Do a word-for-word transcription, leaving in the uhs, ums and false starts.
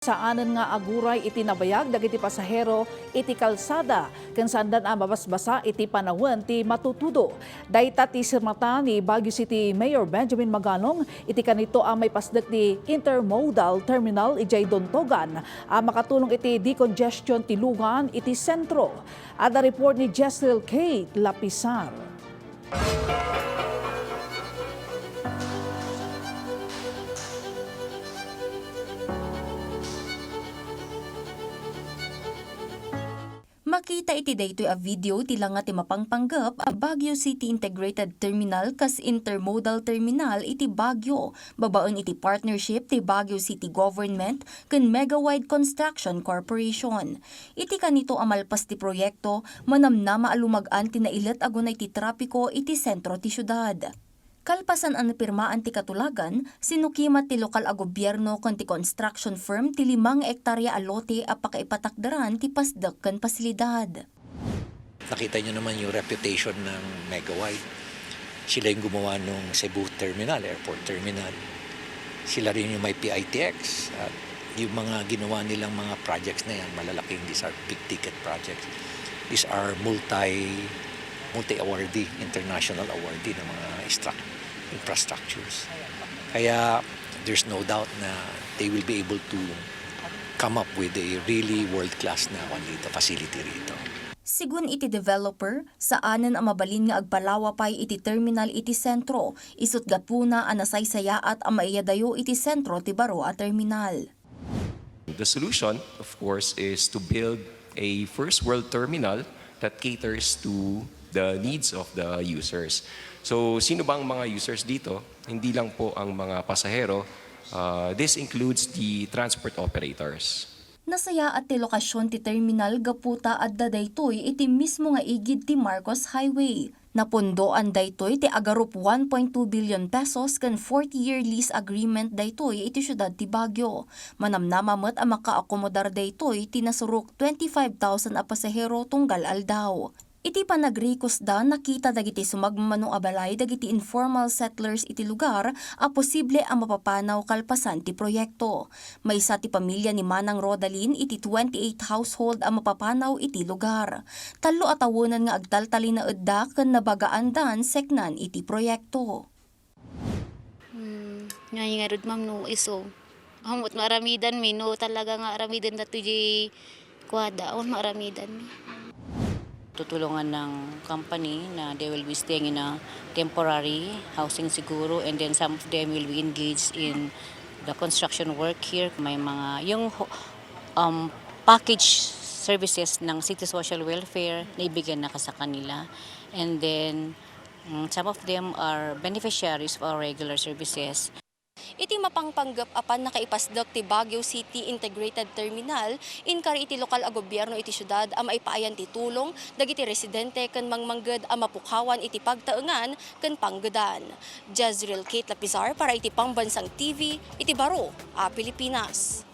Saanen nga aguray iti nabayag dagiti pasahero iti kalsada ken saandan a mabasbasa iti panawen ti matutudo. Dayta ti sirmata ni Baguio City Mayor Benjamin Magalong iti kanito a maipasdek ti intermodal terminal idiay Dontogan a makatulong iti decongestion ti lugan iti sentro. Adda report ni Jesrel Kate Lapisar. Makita iti daytoy a video ti langa ti mapangpanggep a Baguio City Integrated Terminal kas intermodal terminal iti Baguio, babaen iti partnership ti Baguio City Government ken Megawide Construction Corporation. Iti kanito a malpas ti proyekto, manamnama a lumag-an ti nailet a gunay ti trapiko iti sentro ti siudad. Kalpasan a napirmaan ti katulagan, sinukimat ti lokal a gobierno ken ti construction firm ti lima nga ektarya a lote a pakaipatakderan ti pasdek ken pasilidad. Nakita niyo naman yung reputation ng Megawide. Sila yung gumawa ng Cebu Terminal, Airport Terminal. Sila rin yung may P I T X. At yung mga ginawa nilang mga projects na yan, malalaking, these are big ticket projects. These are multi, multi-awardee, international awardee ng mga struc-, infrastructures. Kaya there's no doubt na they will be able to come up with a really world-class na kwan dito, facility rito. Sigun iti developer, saanen a mabalin nga agpalawa pay iti terminal iti sentro, isut' gapuna a nasaysayaat a maiyadayo iti sentro ti baro a terminal. The solution, of course, is to build a first world terminal that caters to the needs of the users. So, sino ba ang mga users dito? Hindi lang po ang mga pasahero. Uh, this includes the transport operators. Nasayaat ti lokasyon ti terminal gapu ta adda daytoy iti mismo nga igid ti Marcos Highway. Napundoan daytoy ti agarup one point two billion pesos ken forty-year lease agreement daytoy iti siudad ti Baguio. Manamnama met a makaakomodar daytoy ti nasurok twenty-five thousand a pasahero tunggal aldaw. Iti panagrikusda, nakita dagiti sumagmamano a balay dagiti informal settlers iti lugar a posible a mapapanaw kalpasan ti proyekto. Maysa ti pamilia ni Manang Rodalin iti twenty-eight household a mapapanaw iti lugar. Tallo a tawenan nga agtaltalinaedda ken nabagaandan seknan iti proyekto. Hmm, nga ngarud, ma'am, no isu. Ammot maaramidanmi, no talaga nga aramidenda ti kuada, awan maaramidanmi. Tutulungan ng company na they will be staying in a temporary housing siguro, and then some of them will be engaged in the construction work here. May mga, yung ho-, um, package services ng City Social Welfare na ibigay na sa kanila. And then, mm, some of them are beneficiaries of our regular services. Iti mapangpanggep a pannakaipasdek ti Baguio City Integrated Terminal, inkari iti lokal a gobierno iti siudad a maipaayan ti tulong dagiti residente ken mangmangged a mapukawan iti pagtaengan ken panggedan. Jezreel Kate Lapizar para iti Pambansang T V iti baro a Pilipinas.